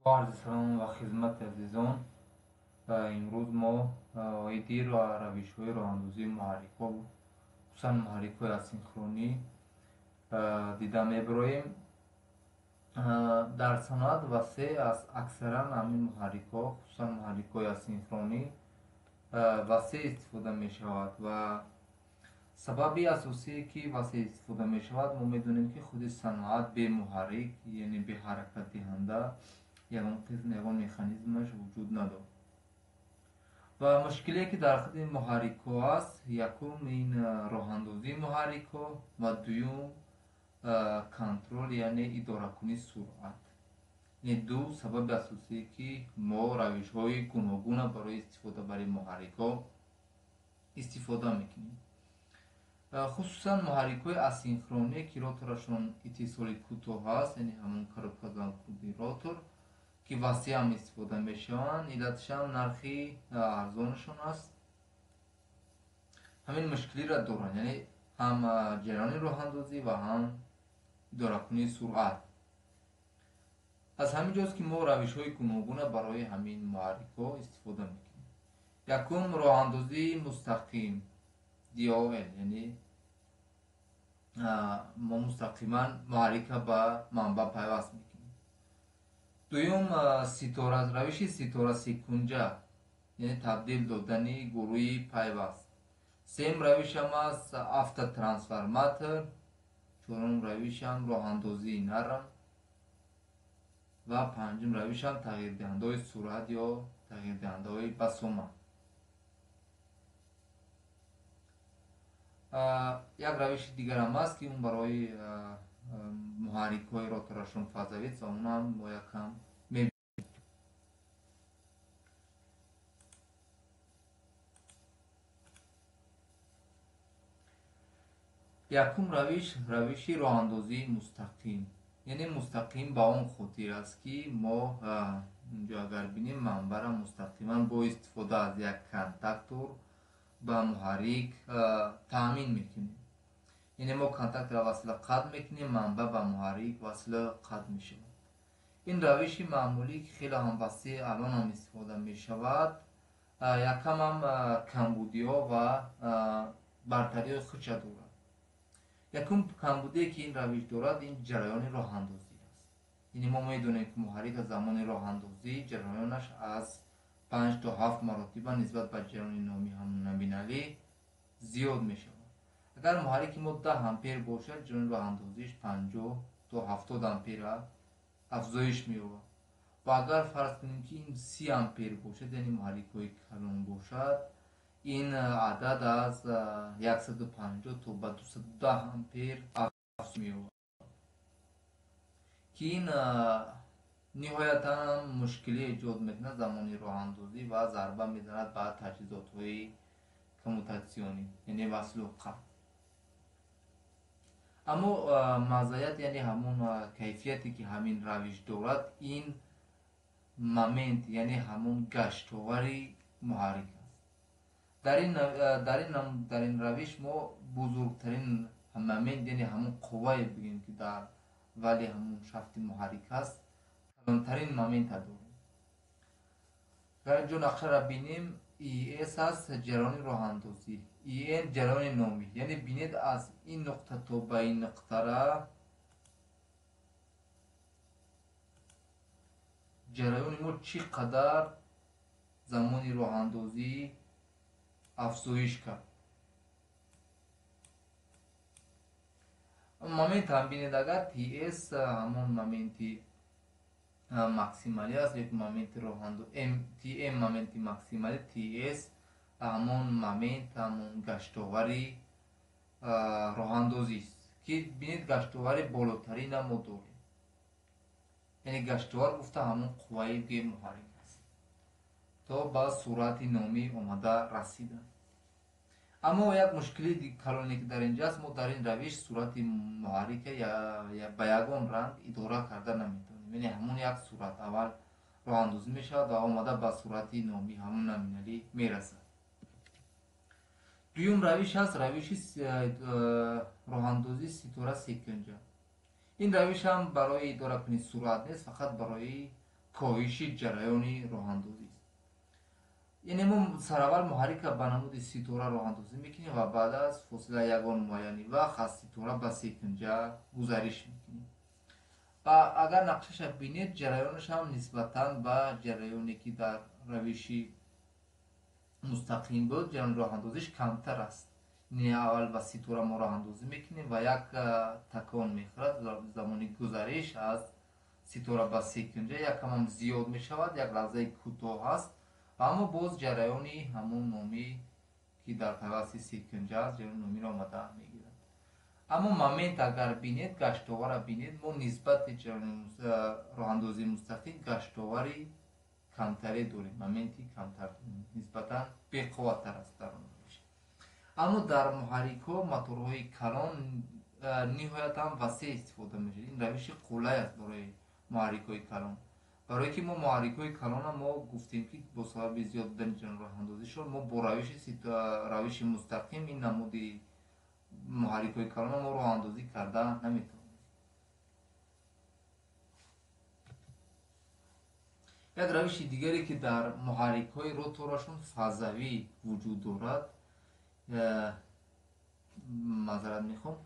Бо арзи салом ва хизмати азизон, имрӯз мо оиди равишҳои роҳандозии муҳаррикҳо, хусусан муҳаррикҳои асинхронӣ дида мебароем. Дар саноат васеъ аст аксаран ҳамин муҳаррикҳо, хусусан муҳаррикҳои асинхронӣ васеъ истифода мешавад ва сабаби асосие ки васеъ истифода мешавад, мо медонем ки худи саноат бемуҳаррик, яъне беҳаракатдиҳанда ягон қисм, ягон механизмаш вуҷуд надорад. Ва мушкиле ки дар худи муҳаррикҳо аст, якум ин роҳандозии муҳаррикҳо ва дуюм контрол, яъне идоракунии суръат. Ин ду сабаби асосие ки мо равишҳои гуногуна барои истифода барои муҳаррикҳо истифода мекунем. Хусусан муҳаррикҳои асинхронӣ ки роторашон иттисоли кӯтоҳ аст, яъне ҳамон коробкозамкнутый ротор ки васеъ ҳам истифода мешаванд, иллаташам нархи арзонашон аст. Ҳамин мушкилиро доранд, яъне ҳам ҷараёни роҳандозӣ ва ҳам идоракунии суръат. Аз ҳамин ҷост ки мо равишҳои гуногуна барои ҳамин муҳаррикҳо истифода мекунем. Якум роҳандозии мустақим DOL, яъне мо мустақиман муҳаррика ба манбаъ пайваст мекунем. Дуюм ситора, равиши ситора секунҷа, яъне табдил додани гурӯҳи пайваст. Сеюм равишам аст автотрансформатор, чорум равишам роҳандозии нарм ва панҷум равишам тағйирдиҳандаҳои суръат ё тағйирдиҳандаҳои басома. Як равиши дигарам аст ки он барои муҳаррикҳои роторашон фазовист ва онам мо якам мебинем. Якум равиш равиши роҳандозии мустақим, яъне мустақим ба он хотир аст ки мо инҷо агар бинем манбаъра мустақиман бо истифода аз як контактор ба муҳаррик таъмин мекунем. Яъне мо контактора васила қатъ мекунем, манбаъ ба муҳаррик васила қатъ мешавад. Ин равиши маъмулӣ ки хеле ҳам васеъ алон ҳам истифода мешавад, якам ҳам камбудиҳо ва бартариҳои худша дорад. Якум камбудие ки ин равиш дорад, ин ҷараёни роҳандозӣ аст. Яъне мо медонем ки муҳаррик аз замони роҳандозӣ ҷараёнаш аз 5 то 7 маротиба нисбат ба ҷараёни номи ҳамон номиналӣ зиёд мешавад. Агар муҳаррики мо 10 ампер бошад, ҷараёни роҳандозиш 50 то 70 ампера афзоиш меёбад. Ва агар фарз кунем ки ин 30 ампер бошад, яъне муҳаррикҳои калон бошад, ин адад аз 150 то ба 210 ампер афзоиш меёбад, ки ин ниҳоятан мушкилӣ эҷод мекунад замони роҳандозӣ ва зарба мезанад ба таҷҳизотҳои коммутатсионӣ, яъне васлу қатъ. Аммо маззаят, яъне ҳамон кайфияте ки ҳамин равиш дорад, ин момент, яъне ҳамон гаштовари муҳаррик аст. Дар ин равиш мо бузургтарин момент, яъне ҳамон қуввае бигем ки дар вали ҳамон шафти муҳаррик аст, калонтарин момента дорем. Агар инҷо нақшаро бинем, ИС аст ҷараёни роҳандозӣ, ИН ҷараёни номӣ, яъне бинед аз ин нуқта то ба ин нуқтара ҷараёни мо чӣ қадар замони роҳандозӣ афзоиш кард. Момент ҳам бинед, агар ТС ҳамон моменти максималӣ аст, як моменти роҳандозӣ, ТМ моменти максималӣ, ТС ҳамон момент, ҳамон гаштовари роҳандозист ки бинед гаштовари болотарина мо дорем. Яъне гаштовар гуфта ҳамон қувваи муҳаррик аст то ба суръати номӣ омада расидан. Аммо як мушкили калоне ки дар инҷа аст, мо дар ин равиш суръати муҳаррика ба ягон ранг идора карда наметавонем. Яъне ҳамон як суръат аввал роҳандозӣ мешавад ва омада ба суръати номӣ ҳамон номиналӣ мерасад. Дуюм равиш аст равиши роҳандозии ситора секунҷа. Ин равиш ҳам барои идоракунии суръат нест, фақат барои коҳиши ҷараёни роҳандозист. Яъне мо сараввал муҳаррикро ба намуди ситора роҳандозӣ мекунем ва баъд аз фосилаи ягон муайяни вақт аз ситора ба секунҷа гузариш мекунем. Ва агар нақшаша бинед, ҷараёнаш ҳам нисбатан ба ҷараёне ки дар равиши мустақим буд, ҷараёни роҳандозиш камтар аст. Яъне аввал ба ситора мо роҳандозӣ мекунем ва як такон мехӯрад. Замони гузариш аз ситора ба секунҷа якамам зиёд мешавад, як лаҳзаи кӯтоҳ аст, аммо боз ҷараёни ҳамон номӣ ки дар пайвасти секунҷа аст, ҷараёни номиро омада мегирад. Аммо момент агар бинед, гаштовара бинед, мо нисбати ҷараёни роҳандозии мустақим гаштовари камтаре дорем, моменти камтар дорем, нисбатан беқувваттар аст дар он равиш. Аммо дар муҳаррикҳо моторҳои калон ниҳоятам васеъ истифода мешавад. Ин равиши қулай аст барои муҳаррикҳои калон. Барое ки мо муҳаррикҳои калона мо гуфтем ки бо сабаби зиёд будани ҷараёни роҳандозишон мо бо равиши мустақим ин намуди муҳаррикҳои калона мо роҳандозӣ карда наметавонем. Як равиши дигаре ки дар муҳаррикҳои роторашон фазавӣ вуҷуд дорад, маъзарат мехоҳам,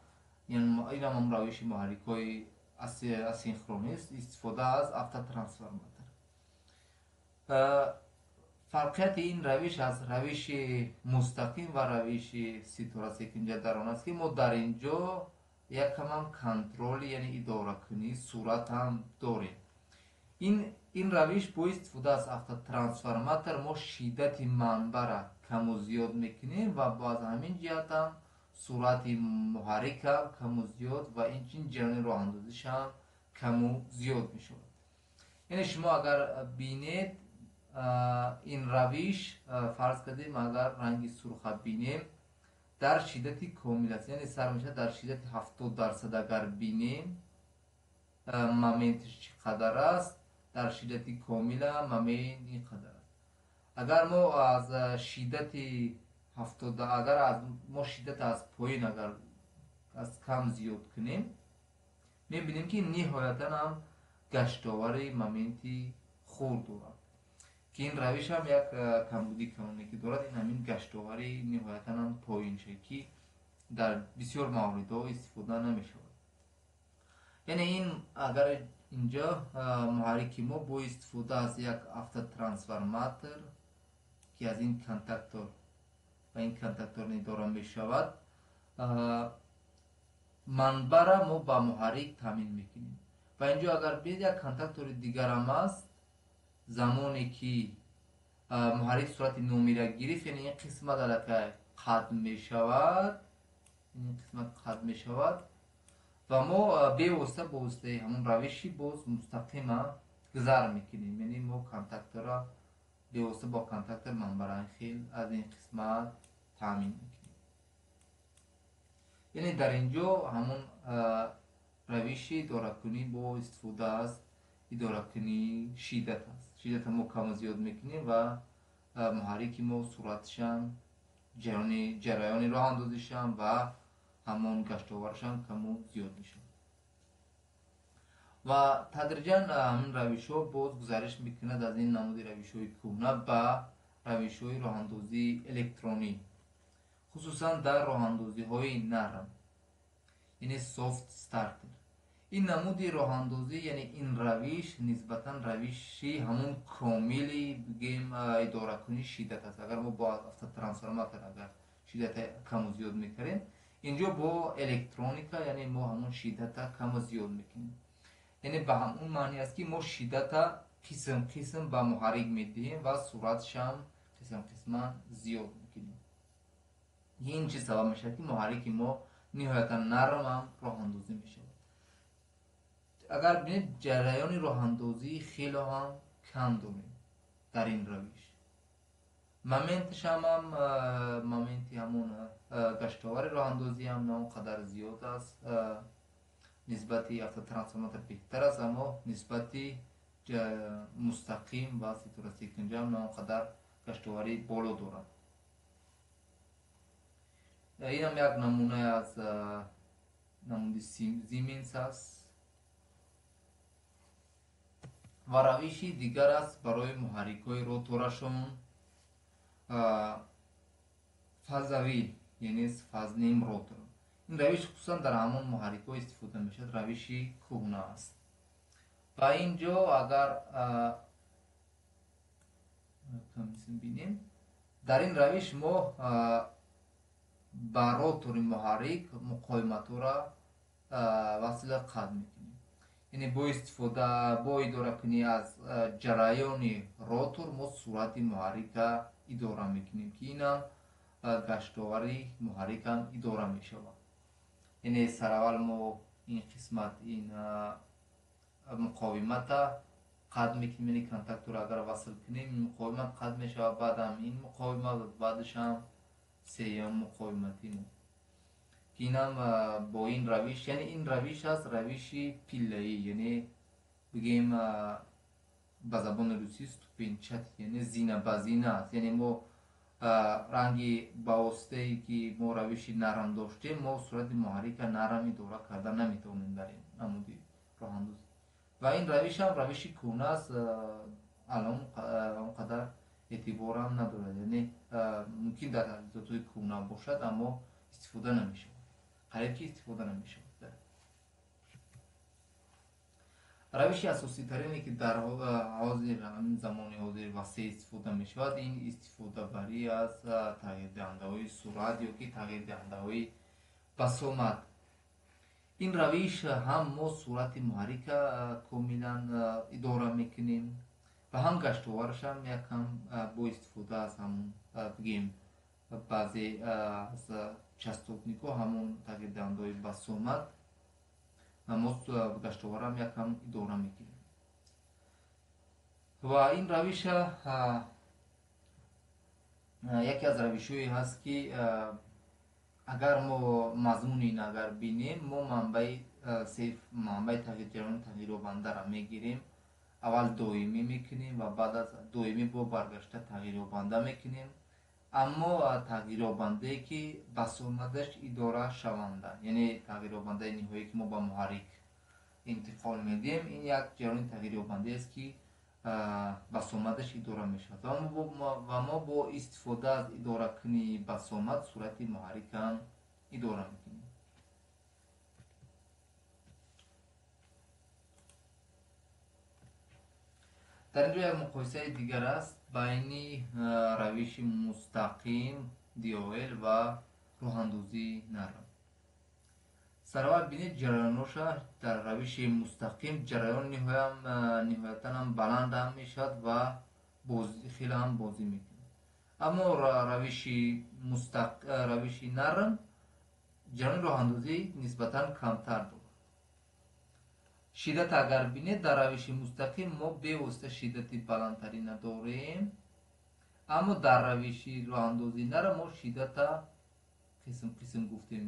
инам ҳам равиши муҳаррикҳои асинхронист, истифода аз автотрансформатор. Фарқияти ин равиш аз равиши мустақим ва равиши ситора секунҷа дар он аст ки мо дар ин ҷо якамам контроли, яъне идоракунии сурат ҳам дорем. Ин равиш бо истифода аз автотрансформатор мо шиддати манбаъра каму зиёд мекунем ва аз ҳамин ҷиҳат ҳам суръати муҳаррика каму зиёд ва инчунин ҷараёни роҳандозиш ҳам каму зиёд мешавад. Яъне шумо агар бинед, ин равиш, фарз кардем, агар ранги сурха бинем, дар шиддати комил аст, яъне сар мешавад дар шиддати 70% агар бинем, моментиш чӣ қадар аст, дар шиддати комила момент ин қадар аст. Агар мо аз шиддати 70, агар аз мо шиддат аз поин агар аз кам зиёд кунем, мебинем ки ниҳоятан ҳам гаштовари моменти хурд дорад, ки ин равиш ҳам як камбуди калоне ки дорад, ин ҳамин гаштовари ниҳоятан ҳам поинше ки дар бисёр мавридҳо истифода намешавад. Яъне ин агар инҷо муҳаррики мо бо истифода аз як автотрансформатор ки аз ин контактор ва ин контактор идора мешавад, манбаъра мо ба муҳаррик таъмин мекунем. Ва инҷо агар бинед як контактори дигарам аст, замоне ки муҳаррик суръати номира гирифт, яъне ин қисмат аллакай қатъ мешавад, ин қисмат қатъ мешавад ва мо бевосита бо воситаи ҳамон равиши боз мустақима гузар мекунем. Яъне мо контактора бевосита бо контактор манбаъра хел аз ин қисмат таъмин мекунем. Яъне дар ин ҷо ҳамон равиши идоракунӣ бо истифода аз идоракунии шиддат аст. Шиддатро мо каму зиёд мекунем ва муҳаррики мо суръатшам, ҷараёни роҳандозишам ва ҳамон гаштоваршам каму зиёд мешавад. Ва тадриҷан ҳамин равишҳо боз гузариш мекунад аз ин намуди равишҳои кӯҳна ба равишҳои роҳандозии электронӣ, хусусан дар роҳандозиҳои нарм, яъне soft starter. Ин намуди роҳандозӣ, яъне ин равиш нисбатан равиши ҳамон комили бигем идоракунии шиддат аст. Агар мо бо автотрансформатор агар шиддата каму зиёд мекардем, инҷо бо электроника, яъне мо ҳамон шиддата каму зиёд мекунем. Яъне ба ҳамон маъни аст ки мо шиддата қисм қисм ба муҳаррик медиҳем ва суръатшам қисм қисман зиёд мекунем. Ин чиз сабаб мешавад ки муҳаррики мо ниҳоятан нармам роҳандозӣ мешавад. Агар бинед, ҷараёни роҳандозӣ хело ҳам кам дорем дар ин равиш. Моменташ ҳам моменти ҳамон гаштовари роҳандозӣ ҳам на он қадар зиёд аст, нисбати автотрансформатор беҳтар аст, аммо нисбати мустақим ва ситора секунҷа ҳам на он қадар гаштоварӣ боло дорад. Инам як намуна аз намуди Siemens аст. Ва равиши дигар аст барои муҳаррикҳои роторашон фазавӣ, яъне фазним ротор. Ин равиш хусусан дар ҳамон муҳаррикҳо истифода мешавад, равиши кӯҳна аст. Ва ин ҷо агар бинем, дар ин равиш мо ба ротори муҳаррик муқовиматҳоро васила қатъ мекунем. Яъне бо истифода бо идоракунӣ аз ҷараёни ротор мо суръати муҳаррика идора мекунем, ки инам гаштовари муҳаррикам идора мешавад. Яъне сараввал мо ин қисмат ин муқовимата қатъ мекунем, яъне контакторро агар васл кунем, ин муқовимат қатъ мешавад, баъдам ин муқовимат, баъдашам сеюм муқовимати мо. Ки инам бо ин равиш, яъне ин равиш аст равиши пиллаӣ, яъне бигем ба забони русӣ ступенчатый, яъне зина ба зина аст. Яъне мо ранги ба воситае ки мо равиши нарм доштем, мо суръати муҳаррика нарм идора карда наметавонем дар ин намуди роҳандозӣ. Ва ин равишам равиши кӯҳна аст, алон он қадар эътиборам надорад, яъне мумкин дар таҷҳизотҳои кӯҳна бошад, аммо истифода намешавад, қариб ки истифода намешавад. Равиши асоситарине ки дар ҳозир ҳамин замони ҳозир васеъ истифода мешавад, ин истифодабарӣ аз тағйирдиҳандаҳои суръат ё ки тағйирдиҳандаҳои басомад. Ин равиш ҳам мо суръати муҳаррика комилан идора мекунем ва ҳам гаштоварашам якам бо истифода аз ҳамон бигем баъзе аз частотникҳо, ҳамон тағйирдиҳандаҳои басомад, мо гаштоварам якам идора мекунем. Ва ин равиша яке аз равишҳое ҳаст ки агар мо мазмуни ин агар бинем, мо манбаи манбаи тағйирҷараёни тағйирёбандаро мегирем, аввал доимӣ мекунем ва баъд аз доимӣ бо баргашта тағйирёбанда мекунем, аммо тағйирёбандае ки басомадаш идора шаванда, яъне тағйирёбандаи ниҳоие ки мо ба муҳаррик интиқол медиҳем, ин як ҷараёни тағйирёбандае аст ки басомадаш идора мешавад ва мо бо истифода аз идоракунии басомад суръати муҳаррикам идора мекунем. Дар ин ҷо як муқоисаи дигар аст байни равиши мустақим DOL ва роҳандозии нарм. Сараввал бинед ҷараёноша дар равиши мустақим ҷараён ниҳоятан баланд ҳам мешавад ва хеле ҳам бозӣ мекунад. Аммо равиши нарм ҷараёни роҳандозӣ нисбатан камтар дорад. Шиддат агар бинед, дар равиши мустақим мо бевосита шиддати баландтарина дорем, аммо дар равиши роҳандозии нарм мо шиддата қисм қисм гуфтем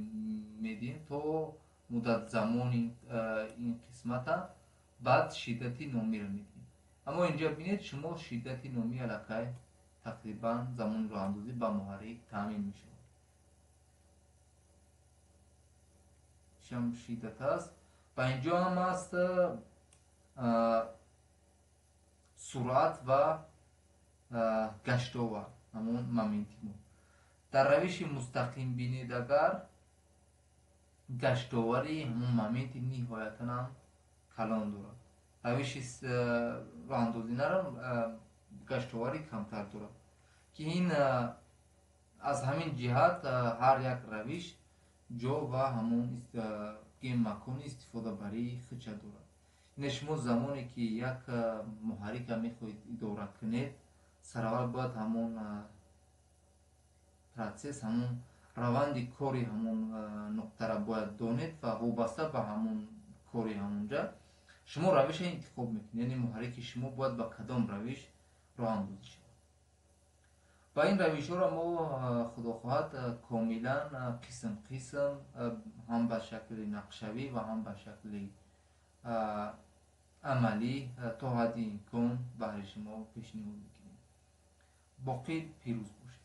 медиҳем то муддат замони ин қисмата, баъд шиддати номиро медиҳем. Аммо инҷо бинед, шумо шиддати номи аллакай тақрибан замони роҳандозӣ ба муҳаррик таъмин мешавад. Шам шиддат аст. Ва инҷо ҳам аст суръат ва гаштовар, ҳамон моменти мо. Дар равиши мустақим бинед, агар гаштовари ҳамон моменти ниҳоятан ҳам калон дорад. Равиши роҳандозӣ нарм гаштовари камтар дорад, ки ин аз ҳамин ҷиҳат ҳар як равиш ҷо ва ҳамон макони истифодабарии худша дорад. Ине шумо замоне ки як муҳаррика мехоҳед идора кунед, сараввал бояд ҳамон процесс, ҳамон раванди кори ҳамон нуқтара бояд донед ва вобаста ба ҳамон кори ҳамонҷа шумо равиша интихоб мекунед, яъне муҳаррики шумо бояд ба кадом равиш роҳандозӣ шавад. Ва ин равишҳоро мо худо хоҳад комилан қисм қисм ҳам ба шакли нақшавӣ ва ҳам ба шакли амалӣ то ҳадди имкон баҳри шумо пешниҳод мекунем. Боқӣ пирӯз бошед.